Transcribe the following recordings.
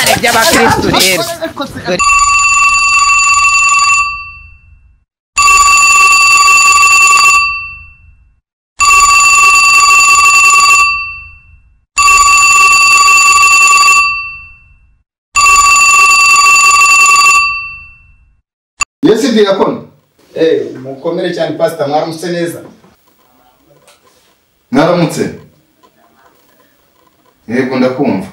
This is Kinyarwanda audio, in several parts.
Iby'abakristu rero. Yes, diakon. Mukomere cyane pastor, mwaramutse neza. Mwaramutse. Yego ndakumva.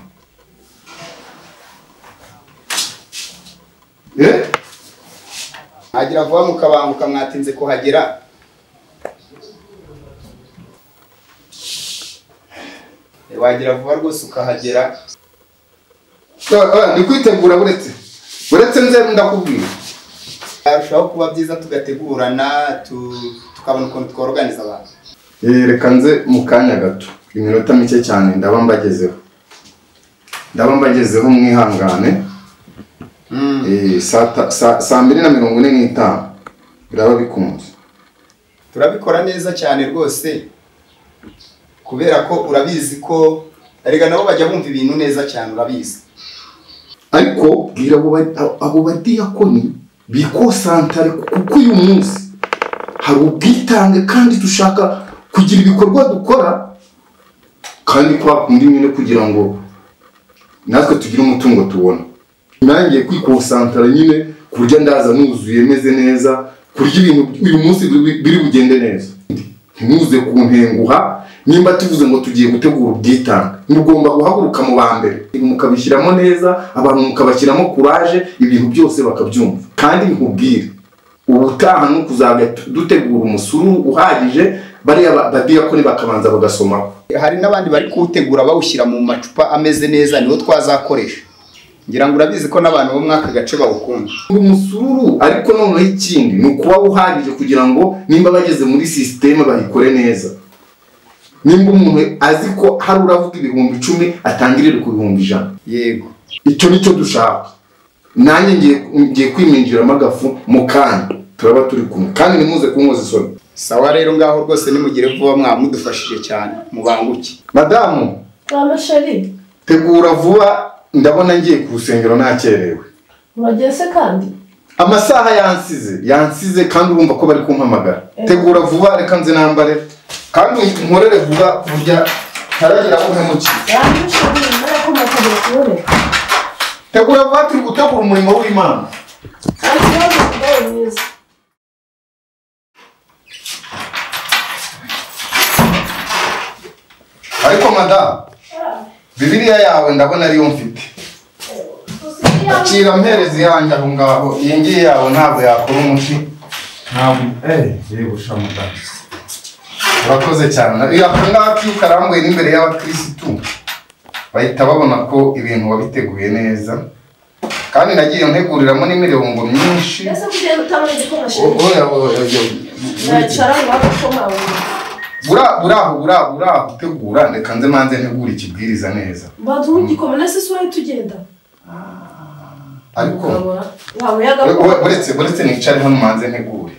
Agira vuba mukabanguka mwatinze kuhagera. Wagira vuba rwose ukahagera. Ndi kwitegura buretse. Buretse nze ndakubwira. Arushaho kuba byiza tugategurana tukabona ukuntu tworoganiza abantu. Reka nze mu kanya gato. Iminota mike cyane ndaba mbagezeho. Ndaba mbagezeho mwihangane. Saa 2:45 biraba bikunze. Turabikora neza cyane rwose. Kubera ko urabizi ko erega nabo bajya bumva ibintu neza cyane urabizi. Ariko bwira abo badiyakoni bikosantare kuko uyu munsi hari ubwitange kandi dushaka kugira ibikorwa dukora kandi kwa kundi nyine kugira ngo natwe tugire umutungo tubona. Nangiye kwikosantara nyine kurya ndaza nuzuye meze neza kurya ibintu uyu munsi biri bugende neza. Ntimuze kuntenguha nimba tuvuze ngo tugiye gutegura ubwitange mugomba guhaguruka mu bambere mukabishyiramo neza abantu mukabashyiramo courage ibintu byose bakabyumva. Kandi nkubwire ubutaha no kuzajya dutegura umusuru uhagije bariya badiyakoni bakabanza bagasoma. Hari n'abandi bari kuwutegura bawushyira mu macupa ameze neza niwo twazakoresha. Ngira ngo urabizi ko n'abantu bo mwaka gace bawukunda umusururu. Ariko noneho ikindi ni ukuba uhagije kugira ngo nimba bageze muri systeme bayikore neza. Nimba umuntu azi ko hari uravuga 10,000 atangirire ku 100,000. Yego icyo nicyo dushaka. Nanjye ngiye kwiminjiramo agafu mu kanya turaba turi kumwe kandi nimuze kunkoza isoni. Sawa rero ngaho rwose nimugire vuba mwamudufashije cyane mubanguke. Madamu mama chérie tegura vuba ndabona ngiye ku rusengero nakerewe. Uragiye se kandi? Amasaha yansize kandi urumva ko bari kumpamagara. Tegura vuba reka nze nambare kandi nkorere vuba burya ntaragira aho mpemukiye. Tegura vuba turi gutegura umurimo w'Imana. Ariko madamu Bibiliya yawe ndabona ariyo mfite. Akira mperezi yanjye aho ngaho iyi ngiyi yawe ntabwo yakora umuti. Ntabwo yego shamuda. Urakoze cyane. Iyo ngako ukarambuye n'imbere y'abakirisitu bahita babona ko ibintu wabiteguye neza. Kandi nagiye nteguriramo n'imirongo myinshi. Ese kugenda utabona igikoma Bura gutegura reka nze manze ntegura ikibwiriza neza. Mbanza ugikoma nese so tugenda. Ariko buretse nicare hano manze ntegure.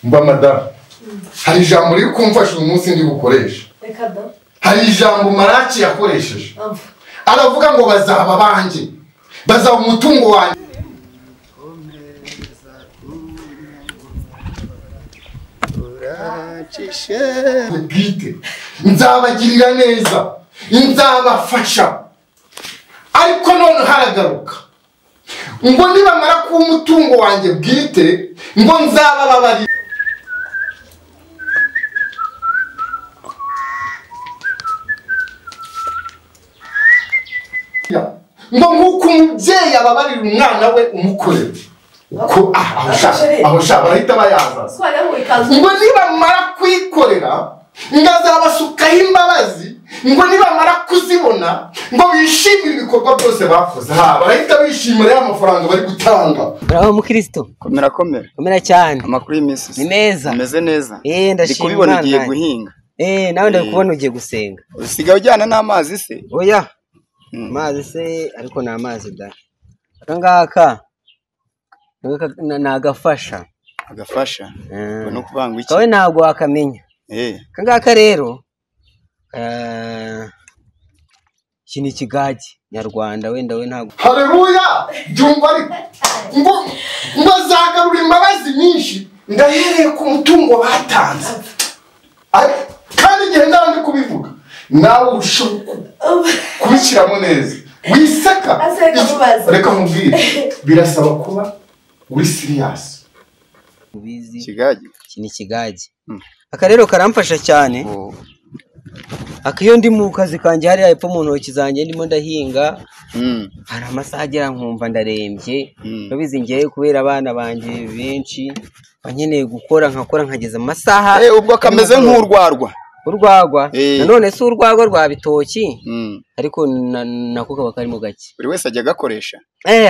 Mba madamu hari ijambo riri kumfasha uyu munsi ndi bukoresha. Reka da. Hari ijambo Maraki yakoresheje. Aravuga ngo bazaba banjye. Bazaba umutungo wanjye. Bwite nzabagirira neza nzabafasha. Ariko none haragaruka ngo nibamara kuba umutungo wanjye bwite ngo nzabababarira. Ngo nkuko umubyeyi ababarira umwana we umukorera uko aho sha barahita bayaza. Ngo nibamara kwikorera ngazabasukaho imbabazi ngo nibamara kuzibona ngo bishimire ibikorwa byose bakoze. Barahita bishimira ya mafaranga bari gutanga. Bravo mukristo. Komera komera. Komera cyane. Amakuru y'iminsi ni meza. Meze neza. Ndashima. Ndikubibona ugiye guhinga. Nawe ndakubona ugiye gusenga. Usigaye ujyana n'amazi se? Oya. Amazi se ariko ni amazi da. Aka ngaka nagafasha. Agafasha. Ngo no kuvanga iki? Kawe ntabwo wakamenya. Aka ngaka rero iki ni ikigage nyarwanda, wenda we ntabwo. Haleluya! Byumva ariko ngo bazagarura imbabazi nyinshi ndahereye ku mutungo batanze. Kandi igihe ndaba ndi kubivuga nawe ushobora kubishyiramo neza wiseka. Reka nkubwire, birasaba kuba uri serious. Ubizi Ikigage. Iki ni ikigage. Aka rero karamfasha cyane. Aka iyo ndi mu kazi kanjye hariya hepfo mu ntoki zanjye ndimo ndahinga, hari amasaha agera nkumva ndarembye. Urabizi ngewe kubera abana banjye benshi nkeneye gukora, nkakora nkageza amasaha. Ubwo kameze nk'urwarwa. Urwagwa nanone si urwagwa rwa bitoki, ariko nako kaba karimo gake. Buri wese ajya agakoresha.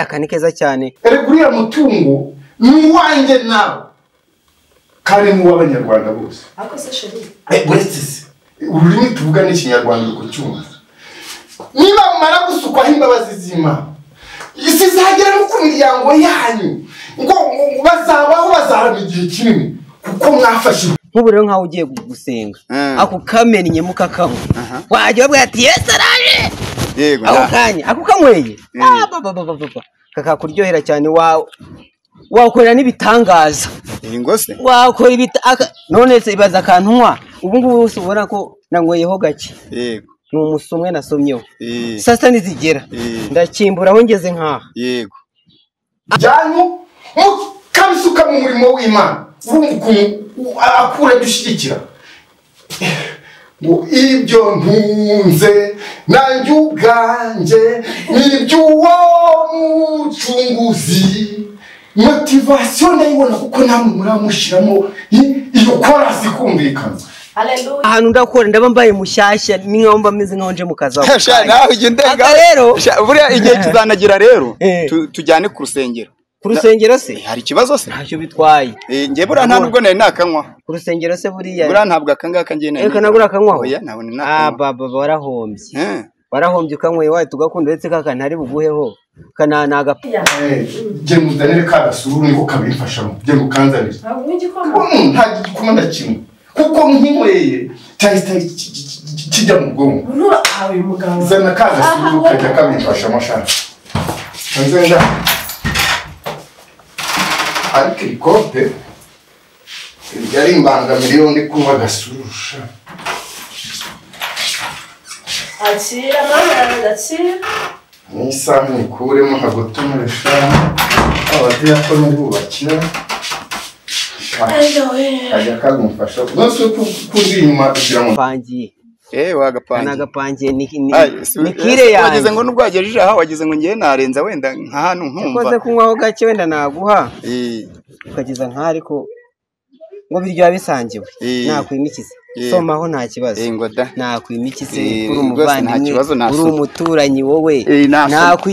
Aka ni keza cyane. Erega uriya mutungo ni uwanjye nawe kandi ni uw'abanyarwanda bose. Ako se sheri, uretse se ururimi tuvuga ni ikinyarwanda uri kucyumva. Niba mumara gusukwaho imbabazi z'Imana, isi izagera no ku miryango yanyu, ngo bazabaho bazarama igihe kinini kuko mwafashe. Nk'ubu rero nkaho ugiye gusenga ako kamennye mukakanywa, wajya babwira ati Yesu araje. Yego, ako kanya ako kanyweye kakakuryohera cyane, wakorera n'ibitangaza. Ngo se wakora none se ibaza akantu nywa ubu ngubu wose ubona ko nanyweyeho gake. Yego, ni umusumwe nasomyeho. Saa sita nizigera ndakimbura aho ngeze nkaha. Yego, byanyu mukabisuka mu murimo w'Imana. Urumva ukuntu akura dushyigikira ngo ibyo ntunze nanjye ubwanjye n'iby'uwo mucunguzi. Motivasiyo ndayibona kuko namwe muramushyiramo iyo korasi kumvikana. Haleluya. Ahantu ndakora ndaba mbaye mushyashya, ni nkaho mba meze nkaho nje mu kazi aho. Sha nawe ujya undenga. Rero buriya igihe kizanagira rero tujyane ku rusengero. Ku rusengero se hari ikibazo se? Ntacyo bitwaye. Nge buriya nta nubwo nari nakanywa. Ku rusengero se buriya? Buriya ntabwo aka ngaka ngiye nari. Reka nabura akanywaho. Oya ntabwo nari nakanywa. Baba warahombye. Warahombye ukanyweye wawe tugakunda, uretse kaka ntari buguheho. Kana nagapfa. Genda muzanire ka gasuru niko kabimfashamo. Genda ukanzanire. Ntabwo igikoma. Nta gikoma ndakimwe. Kuko nkinyweye cyahita kijya mu bwonko. Nura awe mugabo. Zana ka gasuru kajya kabimfashamo shaka. Nzenda. Ariko ikope yari imbangamira ndi kunywa gasuru sha. Akira mama, akira. N'isaha nikuremo nkagotonoresha abadiyakoni bubakira. Ajya kagumfasha rwose kundi inyuma kugira ngo pangiye. Wagapangiye. Nagapangiye ni kire yanjye. Wagize ngo nubwo wagejeje aha, wagize ngo ngiye narenza wenda nka hano nkumva. Ukoze kunywaho gake wenda naguha. Ukageza nka ariko ngo biryoha bisangiwe. Nakwimikize. Somaho nta kibazo. Nakwimikize uri umuvandimwe, uri umuturanyi wowe.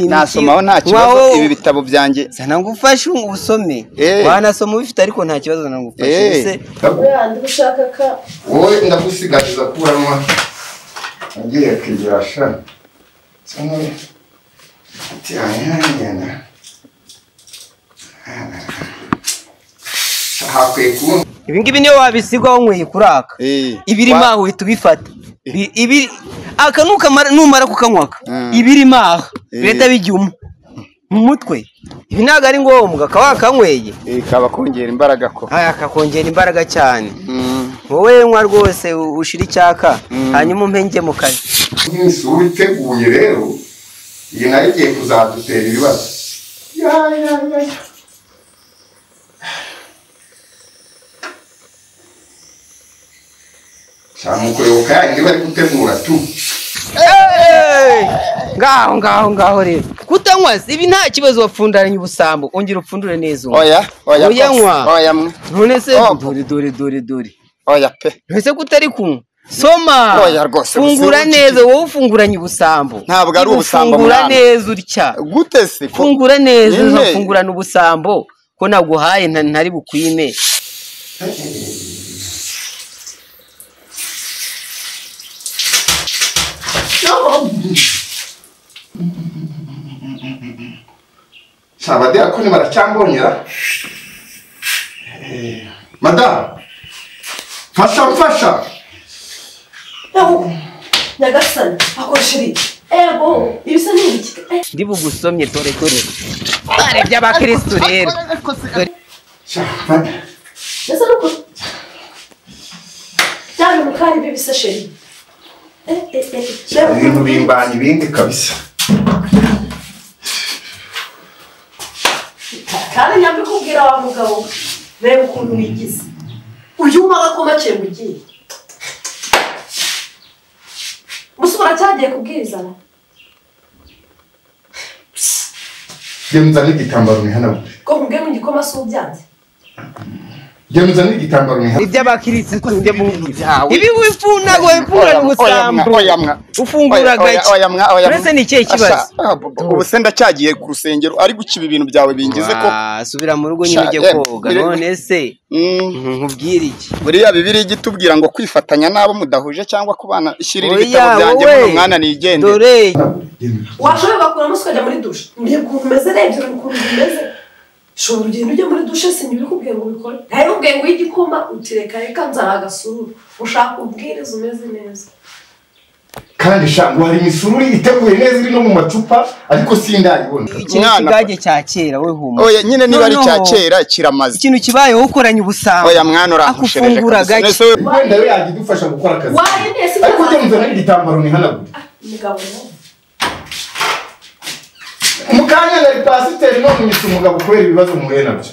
Nasomaho nta kibazo ibi bitabo byanjye. Sana ngufashe usome. Wanasoma ubifite ariko nta kibazo nagufashe. Se ndi gushaka ka wowe ndagusigariza kuranywa. Ngiye kigira sha. Sana ati ayanyana. Hakwiye kuba ibi ngibi niyo wabisigwa wanyweye kuraka. Ibirimo aho uhita ubifata. Ibi aka numara kukanywaka ibirimo aho bihita bijya mu mutwe. Ibi ntabwo ari ngombwa kaba wakanyweye. Kaba kongera imbaraga ko. Kakongera imbaraga cyane. Wowe nywa rwose ushira icyaka hanyuma umpenge mu kazi. Nk'isura iteguye rero iyi nayo igiye kuzadutera ibibazo. Ya ya ya. Cyane yanjye bari gutegura tu. Ngaho ngaho ngaho rero. Kutanywa ibi nta kibazo, wapfundaranye ubusambo, ongera upfundure neza. Oya oya. Uyanywa. Oya mwe. None se dore dore dore dore. Oya pe. None kutari kunywa. Soma. Oya rwose. Fungura neza wowe ufunguranye ubusambo. Ntabwo ari ubusambo mwana. Fungura neza utya. Gute se? Fungura neza ufungurana ubusambo ko naguhaye ntari bukwime. Abadiyakoni baracyambonyera. Madamu fasha mfasha. Nyagasani akoshiri ego ibisa n'ibiki ndi bugusomye tore tore bare by'abakristo rero. Nasa nuko cyane mukari bibisa sheri ibintu bimbanye ibindi kabisa. Kandi nyambikubwira wa mugabo reba ukuntu wigize uyu magakoma cye mugiye musubira cyagiye kubwirizana. Gemza n'igitambaro nihanagure. Ko mbwe mu gikoma si ubyanze. Gemza n'igitambaro nihanagure. Iby'abakirisitu njye mu byawe. Ibi wifuna go wifuna n'umusambo. Ufungura gake. Uretse ni ikihe kibazo? Ubu se ndacyagiye ku rusengero ari gukiba ibintu byawe bingize ko. Subira mu rugo nyine ujye koga none se nkubwire iki? Buriya Bibiliya igitubwira ngo kwifatanya nabo mudahuje cyangwa kubana ishyirira ibitabo byanjye mu mwana nigende. Dore washoboye bakuramo ukajya muri dushe. Ndebye ukuntu umeze rebye ukuntu umeze. Shobora ugenda ujya muri dushe sinyibikubwiye ngo ubikore. Ntabwo ngo igikoma utireka reka nzara agasururu. Ushaka ubwiriza umeze neza. Kandi shango hari imisururu iteguye neza iri no mu macupa ariko sindayibona. Ikigage cya kera we huma. Oya nyine niba ari cya kera kiramaze. Ikintu kibayeho ukoranye ubusambo. Oya mwana uramushereje. Wenda we yagidufasha gukora akazi. Ariko ujye muzana igitambaro nihanagure. Mugabo mukanya nari pasiteri none nyitse umugabo kubera ibibazo muhuye nabyo.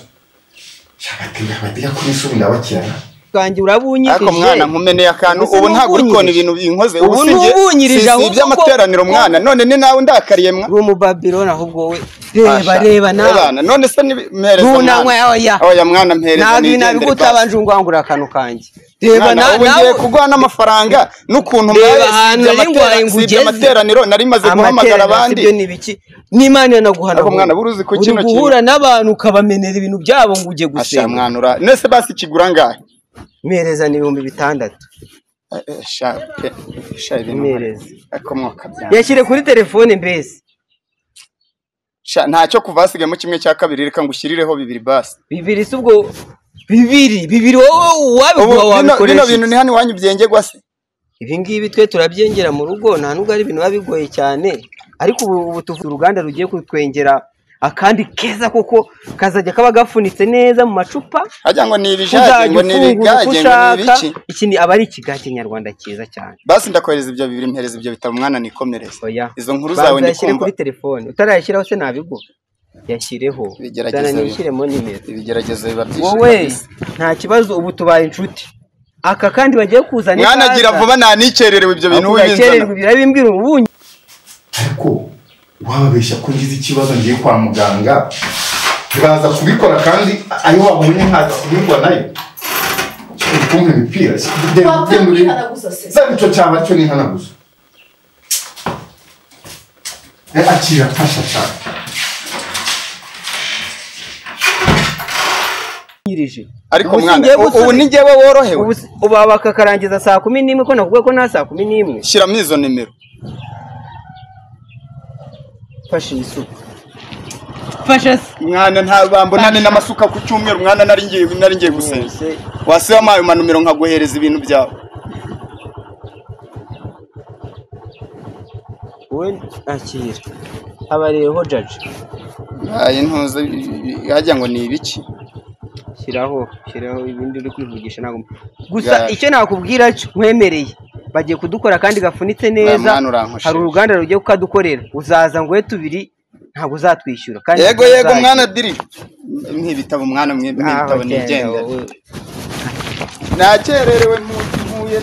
Shaka batiya kuri isubi ndabakirana. Kangi urabunyirije. Ariko mwana nkumeneye akantu ubu ntago uri kona ibintu binkoze ubu sinjye iby'amateraniro mwana none ni nawe ndakariye mwa. Uri umubabiloni ahubwo we reba reba nawe. None se mpereza mwana. Oya oya mwana mpereza ni ntabwo utabanje ungwangura akantu kanjye. Reba nawe ngiye kuguha n'amafaranga n'ukuntu mwaye iby'amateraniro nari maze guhamagara abandi. Ibyo ni biki? N'Imana yanaguhana. Ariko mwana buruzi ko kino kintu guhura n'abantu ukabamenera ibintu byabo ngo ujye gusenga. Asha mwana ura nese basi kigura ngahe? Mpereza ni 6000. Sha pe sha ibintu. Ariko mwaka byanjye. Yashyire kuri telefone mbese. Sha ntacyo kuva hasigayemo kimwe cya kabiri reka ngushyirireho bibiri basi. Bibiri si ubwo bibiri wowe wabiguha wabikoresha. Bino bintu ni hano iwanyu byengegwa se? Ibi ngibi twe turabyengera mu rugo nta nubwo ari ibintu biba bigoye cyane ariko ubu tuvuye uruganda rugiye kutwengera akandi keza koko kazajya kaba gafunitse neza mu macupa. Ajya ngo ni ibijage ngo ni ibigage ngo ni ibiki. Iki ni aba ari ikigage nyarwanda cyiza cyane. Basi ndakohereza ibyo bibiri mpereza ibyo bitabo mwana nikomereze. Izo nkuru zawe ndikumva kuri telefone utarayashyiraho se nabiguha. Yashyireho nishyiremo nimero. Ibigeragezo biba byinshi. Wowe nta kibazo ubu tubaye inshuti. Aka kandi bagiye kuzana mwana gira vuba nta nikererewe ibyo bintu ubinzana. Birabimbwira ubu. Ariko wababeshya ko ngize ikibazo ngiye kwa muganga ntibaza kubikora kandi ayo wabonye nkaza kubikora nayo. Kumwe imipira icyo cyaba cyo nihanaguza. Akira fasha cyane. Ariko mwana ubu ni njyewe worohewe. Ubu bakakarangiza saa 11 ko nakubwiye ko nta saa 11. Shyiramo izo nimero. Fasha isuka. Fasha mwana nta bambonane n'amasuka ku cyumweru mwana nari ngiye gusenga. Wasiba amayo manumero nkaguhereza ibintu byawe. Wowe akira. Abareho jaji. Ayi ntuze hajya ngo ni ibiki? Shyiraho ibindi uri kwivugisha ntago. Gusa icyo nakubwira cyo nkwemereye. Bagiye kudukora kandi gafunitse neza. Hari uruganda rugiye kukadukorera. Uzaza ngo tubiri ntabwo uzatwishyura kandi. Yego yego mwana diri. Nk'ibitabo mwana mwebwe n'ibitabo nigenda. Nakererewe mpuye